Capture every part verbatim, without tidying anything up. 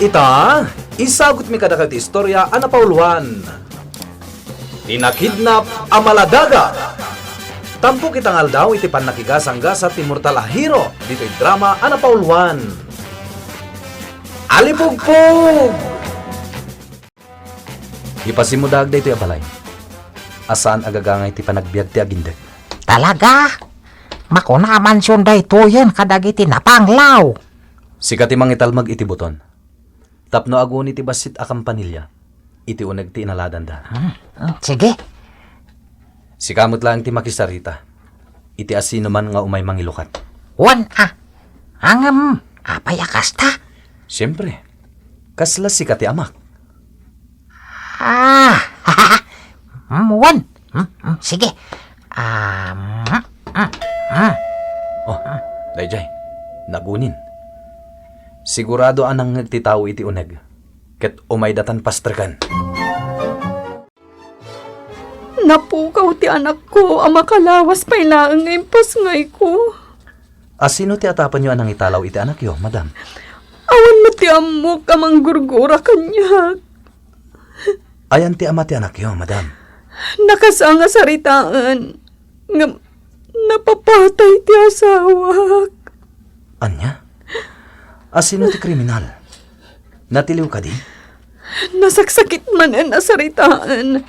Ita, isagutmi kadakayo ti istorya a napauluan, Ti Nakidnap a Maladaga. Tampok ita nga aldaw iti pannakigasanggasat ti mortal a hero ditoy drama a napauluan, Alipugpog! Ipasimudaag daytoy a balay a saan a gagangay ti panagbiag ti agindek. Talaga? Makuna a mansion daytoyen kadagiti napanglaw. Sika ti mangitalmag iti buton tapno aguni ti bassit a kampanilya iti uneg ti inaladanda. Hmm, hmm, sige. Sika met laeng ti makisarita iti asinoman nga umay mangilukat. Wen a. Ngem, apay a kasta? Siempre, kasla sika ti amak. Ah, mm, wen. Mm, mm, sige. Ah, mm, mm, mm. Oh, daydiay, nagunin. Sigurado a nangngeg ti tao iti uneg, ket umaydatan pastreken. Napukaw ti anakko a makalawas pay laeng nga impasngayko. Asino ti atapenyo a nangitalaw iti anakyo, madam? Awan met ti ammok a manggurgura kaniak. Ayan ti ama ti anakyo, madam? Nakasanga saritaen. Ngem napapatay ti asawak. Ania? Asino ti kriminal? Natiliw kadi? Nasaksakit manen a saritaen.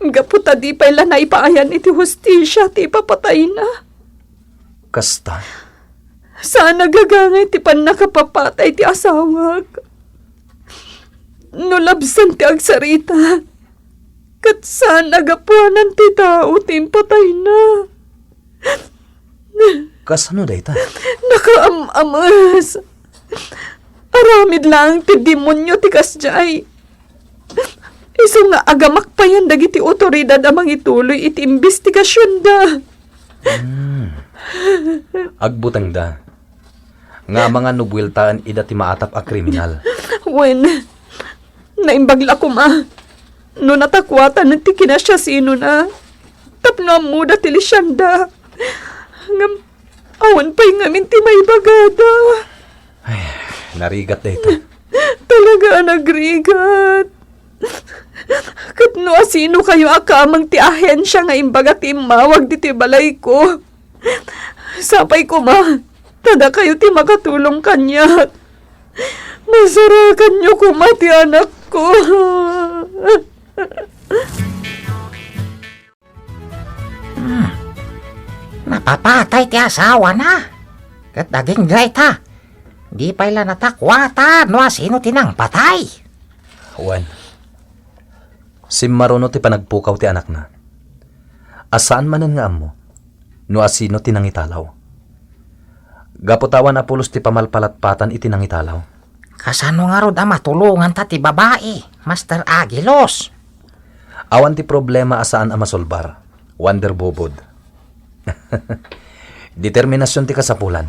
Gapu ta di pay la naipaayan iti hustisia ti ipapatayna. Kasta? Saan a gagangay ti pannakapapatay ti asawak. No labsan ti agsarita, ket saan a gapuanan ti tao ti impatayna. Kasano dayta? Nakaam-ames. Aramid laeng ti demonio ti kasdiay. Isu nga agamakpayan dagiti otoridad a mangituloy iti imbestigasionda. Hmm. Agbutengda. Nga amangan no bueltaen ida ti maatap a kriminal. Wen, naimbag la koma no natakuatan ti kinasiasinona tapno ammoda ti lisianda. Ngem awan pay ngamin ti maibagada. Ay, narigat dayta. Talaga a nagrigat. Ket no asinokayo a kameng ti ahensia nga imbaga ti immawag ditoy balayko, sapay koma ta dakayo ti makatulong kaniak. Masarakanyo koma ti anakko. Hmm. Napapatay ti asawana. Ket agingga ita. Di pay la natakuatan no asino ti nangpatay. Wen, simmaruno ti panagpukaw ti anakna. A saan manen nga ammo no asino ti nangitalaw. Gapu ta awan a pulos ti pamalpalatpatan iti nangitalaw. Kasano ngarud a matulonganta ti babai, Master Agilos? Awan ti problema a saan a masolbar, Wonder Bubod. Determinasion ti kasapulan.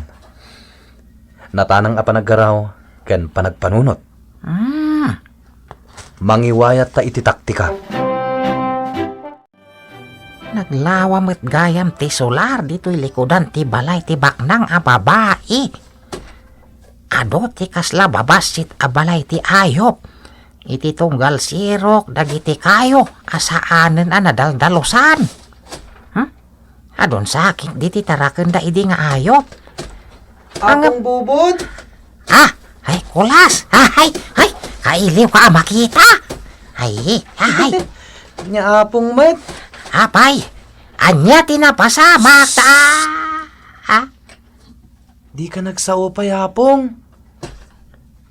Natanang a panaggaraw ken panagpanunot. Hmm. Mangiwayatta iti taktika. Naglawa met gayam ti solar ditoy likudan ti balay ti baknang a babai. Adu ti kasla babassit a balay ti ayup iti tunggal sirok dagiti kayo a saanen a nadaldalusan. Hmm? Adun sakit diti tarakenda idi nga ayup. Apong Bubod? Ah, ay, kulas. Ah, ay, ay, kailiw ka a makita. Ay, ay. Nya apong met? Apay, ania ti napasamak ta? Ah? Di ka nagsao pay, apong.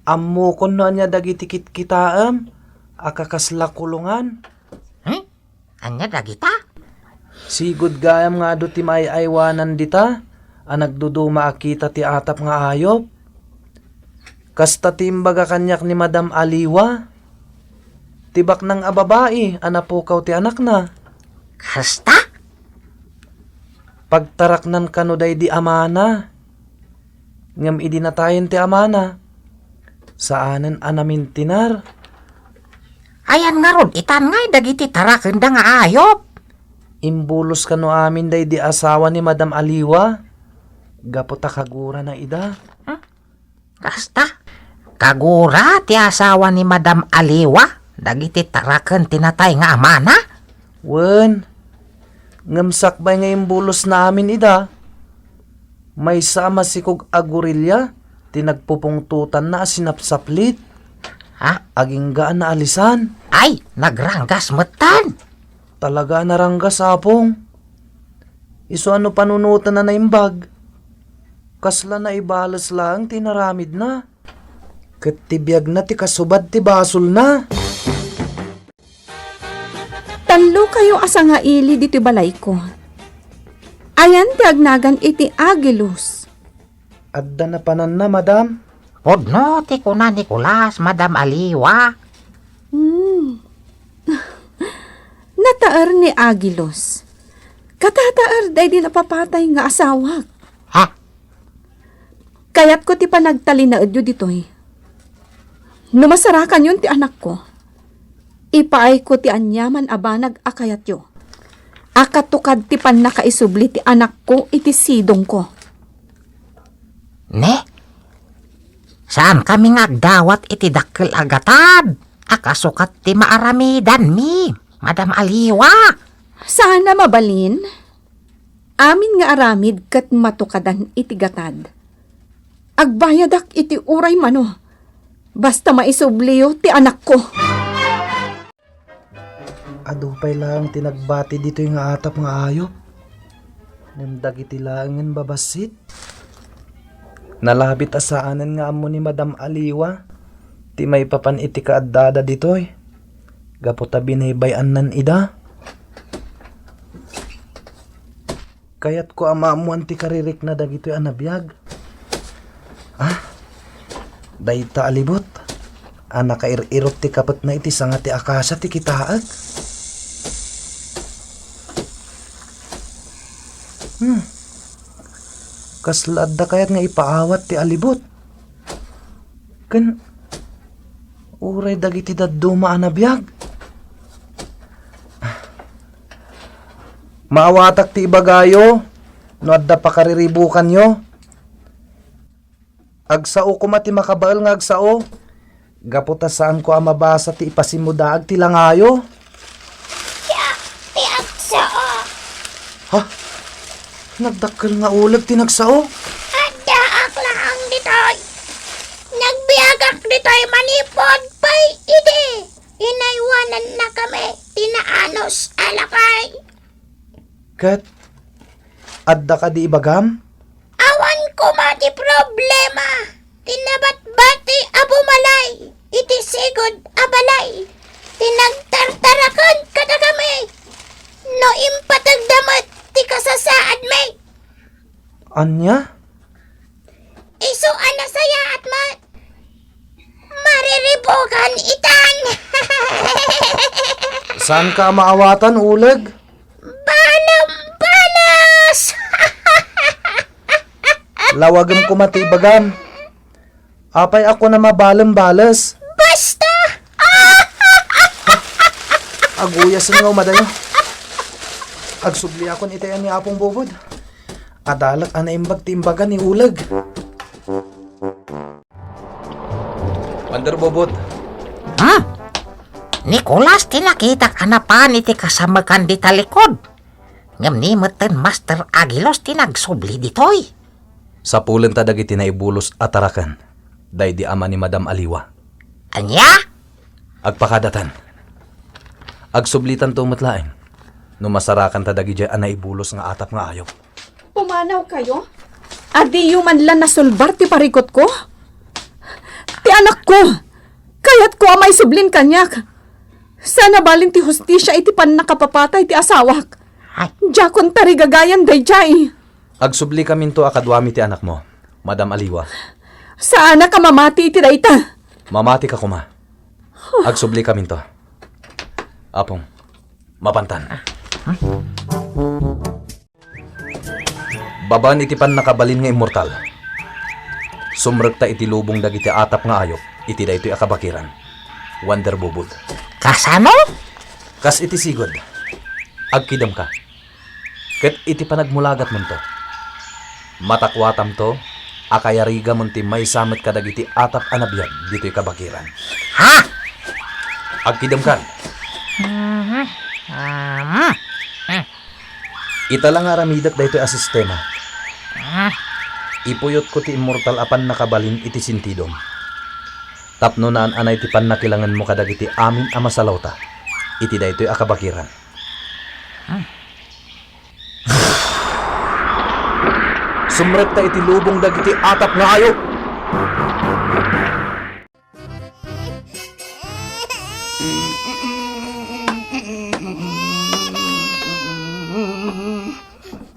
Ammokon no ania dagiti kitkitaem a kakasla kulongan. Hmm? Ania dagita? Sigud gayam nga adu ti maay-aywanan dita a nagduduma a kita ti atap nga ayup. Kasta ti imbaga kaniak ni Madam Aliwa, ti baknang a babai a napukaw ti anakna. Kasta? Pagtaraknan kano daydi amana. Ngem idi natayen ti amana, saanen a namintinar. Ayan ngarud, itan ngay dagiti tarakenda nga ayup. Imbulos kano amin daydi asawa ni Madam Aliwa, gapu ta kagurana ida. Hmm? Kasta? Kagura ti asawa ni Madam Aliwa dagiti taraken ti natay nga amana? Wen, ngem sakbay nga imbulosna amin ida, maysa a masikog a gorilla ti nagpupungtotanna a sinapsaplit. Ha? Agingga a naalisan. Ay, nagranggas metten. Talaga a naranggas, Apong. Isu a no panunoten a naimbag, kasla naibales laeng ti inaramidna. Ket ti biagna ti kasubad ti basolna. Tallokayo a sangaili ditoy balayko. Ayan ti agnagan iti Agilos. Adda napananna, madam? Pudno ti kuna ni Kulas, Madam Aliwa. Hmm. Nataer ni Agilos. Katataer daydi napapatay nga asawak. Ha? Kayatko ti panagtalinaedyo ditoy. No masarakanyon ti anakko, ipaayko ti aniaman a banag a kayatyo. A katukad ti pannakaisubli ti anakko iti sidongko. Ne? Saankami nga agdawat iti dakkel a gatad a kasukat ti maaramidanmi, Madam Aliwa. Saan a mabalin? Amin nga aramid ket matukadan iti gatad. Agbayadak iti uray mano, basta maisubliyo ti anakko. Adu pay laeng ti nagbati ditoy nga atap nga ayup, ngem dagiti laengen babassit. Nalabit a saanen nga ammo ni Madam Aliwa ti maipapan iti kaaddada ditoy, gapu ta binaybay-annan ida. Kayatko a maammoan ti karirikna dagitoy a nabiag. Ah, dayta a libot a nakair-irop ti kapetna iti sanga ti akasia ti kitaek. Hmm. Kasla adda kayat nga ipaawat ti alibot? Ken uray dagiti dadduma a nabiag? Maawatak ti ibagayo no adda pakariribukanyo. Agsao koma ti makabael nga agsao, gapu ta saanko a mabasa ti ipasimudaag ti langayo. Siak ti agsao. Ha? Nagdakkel nga uleg ti nagsao? Addaak laeng ditoy. Nagbiagak ditoy manipud pay idi inaywanannakami ti naanus a lakay. Ket adda kadi ibagam? Awan koma ti problema ti nabatbati a bumalay iti sigud a balay ti nagtartaraken kadagami no impategda met ti kasasaadmi. Ania? Isu a nasayaat met. Mariribukan itan. Saanka a maawatan, uleg? Balam balas! Lawagem koma ti ibagam. Apay a kunam a balem bales? Basta! Aguyasen nga umadayo. Agsubliakon itay a ni Apong Bubod. Adalek a naimbag ti imbaga ni uleg. Wonder Bubot. Ha? Nicolas ti nakitak a napan iti kasamekan di talikod. Ngem ni metten Master Agilos ti nagsubli ditoy. Sapulenta dagiti naibulos a taraken, daydi ama ni Madam Aliwa. Ania? Agpakadatan. Agsublitanto met laeng no masarakanta dagidiay a naibulos nga atap nga ayup. Pumanawkayo? Adiyo man la nasulbar ti parikutko? Ti anakko! Kayatko a maisublin kaniak! Saan a balin ti hustisia iti pannakapapatay ti asawak. Ay. Diakon tarigagayan daydiay. Agsubli kaminto a kaduami ti anakmo, Madam Aliwa. Saanak a mamati iti dayta. Mamati ka koma. Agsubli kaminto. Apong, mapantan. Babaen iti pannakabalin nga immortal, sumrekta iti lubong dagiti atap nga ayup iti daytoy a kabakiran. Wonder Bubud. Kasano? Kas iti sigud, agkidemka. Ket iti panagmulagatmonto, matakuatamto a kayarigamon ti maysa met kadagiti atap a nabiag ditoy kabagiran. Ha? Agkidemkan. Mhm. Mhm. Ita la nga aramidek daytoy a sistema. Ah. Ipuyotko ti immortal a pannakabalin iti sentidom. Tapno naan-anay ti pannakilangenmo kadagiti amin a masalawta iti daytoy a kabagiran. Sumrekta iti lubong dagiti atap nga hayop.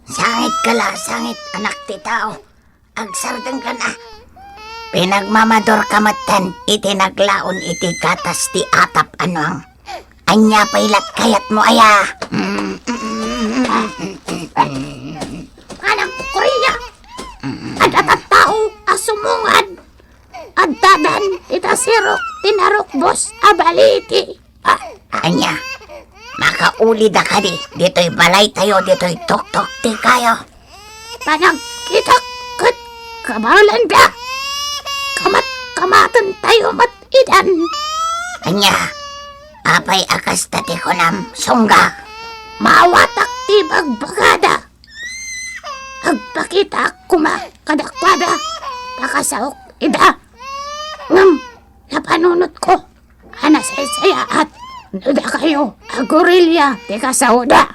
Sangit ka la, sangit, anak ti tao. Agsardengkan a. Pinagmamador ka metten iti naglaon iti gatas ti atap a nuang. Ania pay lat kayatmo aya? Anak ko, Korea! Adda tattao a sumungad! Addadan ita sirok ti narukbos a baliti. Ah, ania? Makaulida kadi ditoy balaytayo ditoy tuktok ti kayo? Panagkitak ket kabalanda. Kamat-kamaten tayo met idan. Ania? Apay a kasta ti kunam, Sungga? Mawatak ti bagbagada. Agpakitaak koma kadakuada, pakasaok ida. Ngem napanunotko a nasaysayaat no dakayo a gorilla ti kasaoda.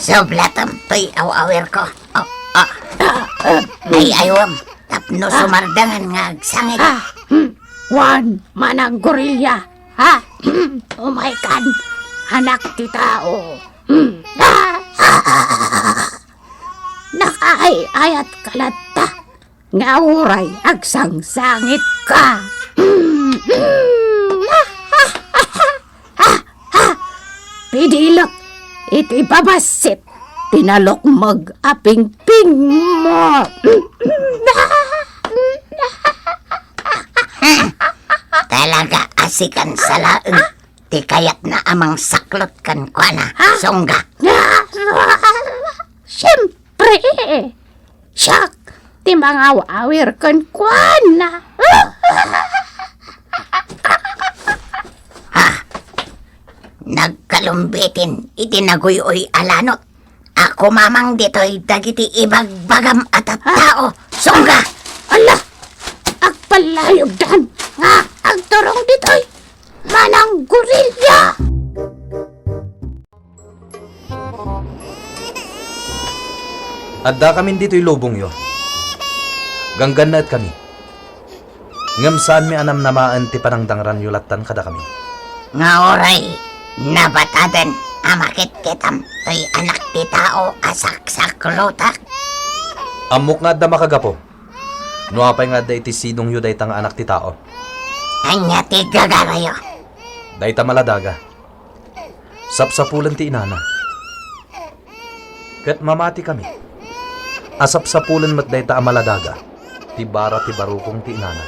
Sublatem toy aw-awirko. Oh, oh. Ay, aywem, tapno sumardangan nga agsangit. Ah, hmm. Wen, manang gorilla. Ha? Umaykan, anak ti tao. Hmm. Ah! Nakaay-ayat ka latta nga uray agsangsangitka. Hmm. Ah! Ah! Pidilek iti babassit ti nalukmeg a pingpingmo. Talaga a sikan sa laeng ti kayatna a mangsaklot kenkuana, Sungga. Siempre, siak ti mangaw-awir kenkuana. Ha? Nagkalumbitin iti naguy-uy a lanot a kumamang ditoy dagiti ibagbagam a tattao, Sungga! Ala! Agpallayogdan nga agturong ditoy manang gorilla! Addakamin ditoy lubongyo. Ganggannaetkami. Ngem saanmi a namnamaen ti panangdangranyo lattan kadakami. Nga uray nabataden a makitkitam toy anak ti tao a saksaklotak. Ammok nga adda makagapu. No apay nga adda iti sidongyo dayta nga anak ti tao? Ania ti gagarayo? Dayta maladaga. Sapsapulen ti inana. Ket mamatikami a sapsapulen met dayta a maladaga ti bara ti barukong ti inana.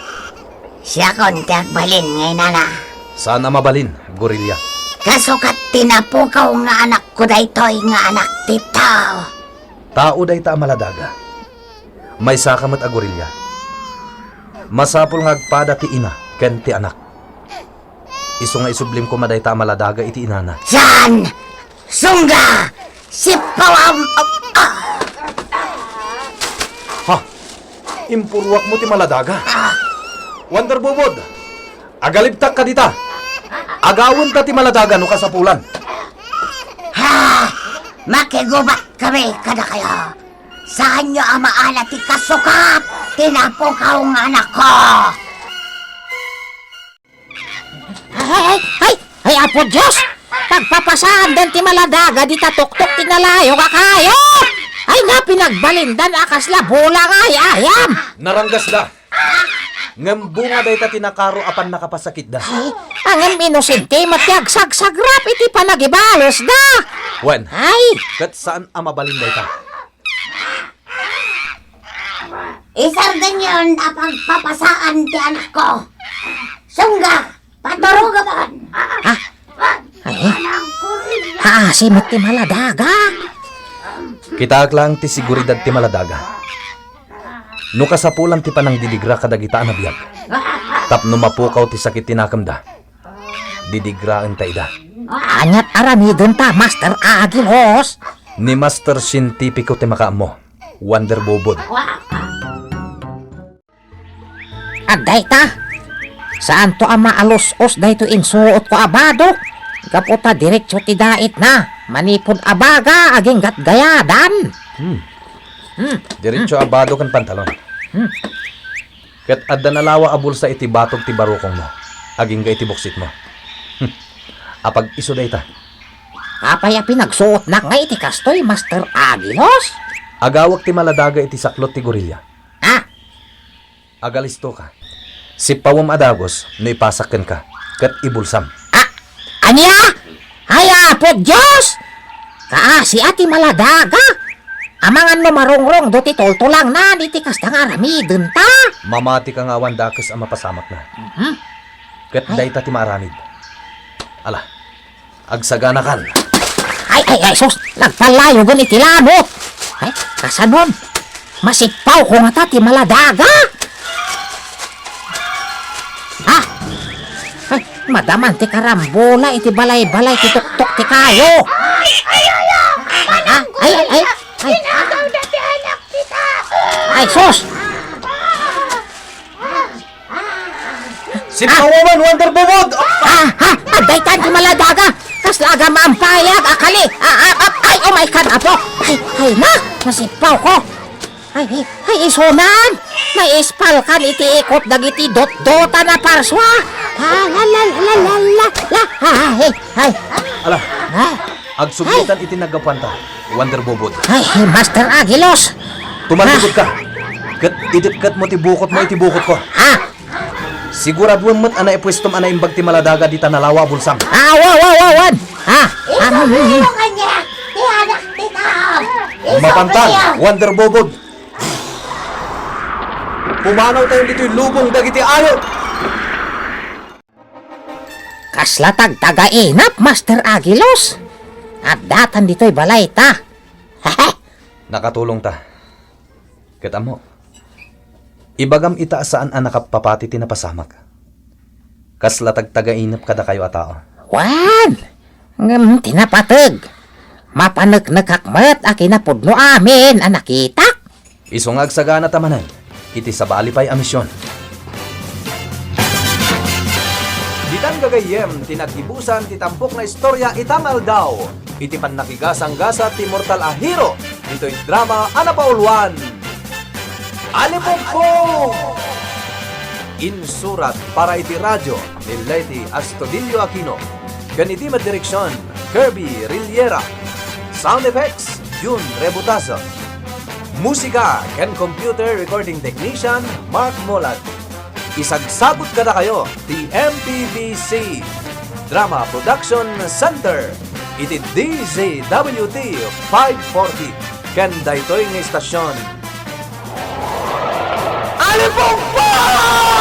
Siakon ti agbalin nga inana. Saan a mabalin, gorilla. Kasukat ti napukaw nga anakko daytoy nga anak ti tao. Tao dayta a maladaga. Maysaka met a gorilla. Masapul nga agpada ti ina ken ti anak. Isu nga isublim koma dayta a maladaga iti inana. Saan? Sungga! Sipawam! Ah! Ha? Impuruakmo ti maladaga? Ah! Wonder Bubod! Agalibtak kadita! Agawenta ti maladaga no kasapulan! Ha! Makigubat kami kadakayo! Saanyo a maala ti kasukat ti napukaw nga anakko! Ay, ay, ay, ay, Apo Dios! Pagpapasaan den ti maladaga dita tuktok ti nalayog a kayo! Ay, nga pinagbalindan a kasla bula nga ay-ayam! Naranggasda. Ngem bunga dayta ti nakaro a pannakapasakitda. Ay, ngem inosente met ti agsagsagrap iti panagibalesda. Wen, ay, ket saan a mabalin dayta. Isardenyon a pagpapasaan ti anakko. Sungga, paturogam. Ha? Ay? Haasi met ti maladaga. Kitaek laeng ti seguridad ti maladaga. No kasapulan ti panangdidigra kadagita a nabiag, tapno mapukaw ti sakit ti nakemda, didigraenta ida. Aniat aramidenta, Master Agilos? Ni Master Sintipiko ti makaammo, Wonder Bubod. Adda ita. Saanto a maalus-os daytoy insuotko a badok. Gapu ta diretso ti daitna. Manipud abaga, agingga't gayadan. Hmm. Hmm. Diretso a badok ken pantalon. Hmm. Ket adda nalawa a bulsa iti batog ti barukongmo. Agingga iti buksitmo. Hmm. Apag isu dayta. Apay a pinagsuotnak nga iti kastoy, Master Agilos? Agawek ti maladaga iti saklot ti gorilla. Ah! Agalistoka. Sippawem a dagus no ipasak kenka, ket ibulsam. Ah, ania? Ay, Apo Dios! Kaasi a ti maladaga! Amangan no marungrongdo ti tultulangna iti kasta nga aramidenta. Mamatika nga awan dakes a mapasamakna. Mhm. Ket Ay. Dayta ti maaramid. Ala, agsaganakan. Ay, ay, ay, sus! Nagpalayugen iti lanok! Ay, kasanon? Masippawko ngata ti maladaga? Ha? Ay, madaman ti karambola iti balay-balay ti tuktok ti kayo! Ay, ay, ay, ay! Ah, ay, ay, ay! Inagaw na ti anak ti tao! Ay, sus! Sippawem, Wonder Bubod! Ah, ha? Adda itan ti maladaga! Kasla agama ampayag a kali! Ah, ah, ah, ay, oh my God, apo! Ay, ay, na! Nasippawko! Ay, ay, ay, isunan! Naispalkan iti ikot dagiti dotdotan a parsua! Ah, la, la, la, la, la, la! Ah, ay, ay! Ala, Ah! Agsublitan iti naggapuanta, Wonder Bubod. Ay, Master Agilos! Tumallikod ka! Ket idekketmo ti bukotmo iti bukotko. Ha? Siguraduem met a naipuestom a naimbag ti maladaga dita nalawa a bulsam. Ah, wa, wa, wa, wan! Ha? Isubliyo kaniak ti anak ti tao! Mapantan, Wonder Bubod! Pumanawtayon ditoy lubong dagiti ayup! Kasla tagtagainep, Master Agilos! Addatan ditoy balayta! Hehe! Nakatulongta. Ket ammo, ibagam ita a saan a nakapapati ti napasamak. Kasla tagtagainep kadakayo a tao. Wen! Ngem ti napateg, mapaneknekak met a kinapudno amin a nakitak. Isu nga agsagana ta manen iti sabali pay a mision. Ditan gagayyem ti nagibusan ti tampok nga istorya ita nga aldaw iti pannakigasanggasat ti mortal a hero ditoy drama a napauluan, Alipugpug! Insurat para iti radio ni Leti Astudillo Aquino ken iti met direksion, Kirby Rillera. Sound effects, Jun Rebutazo. Musika ken computer recording technician, Mark Molat. Isagsagut kadakayo ti M P B C Drama Production Center iti D Z W T five forty ken daytoy nga istasion. Alipugpug!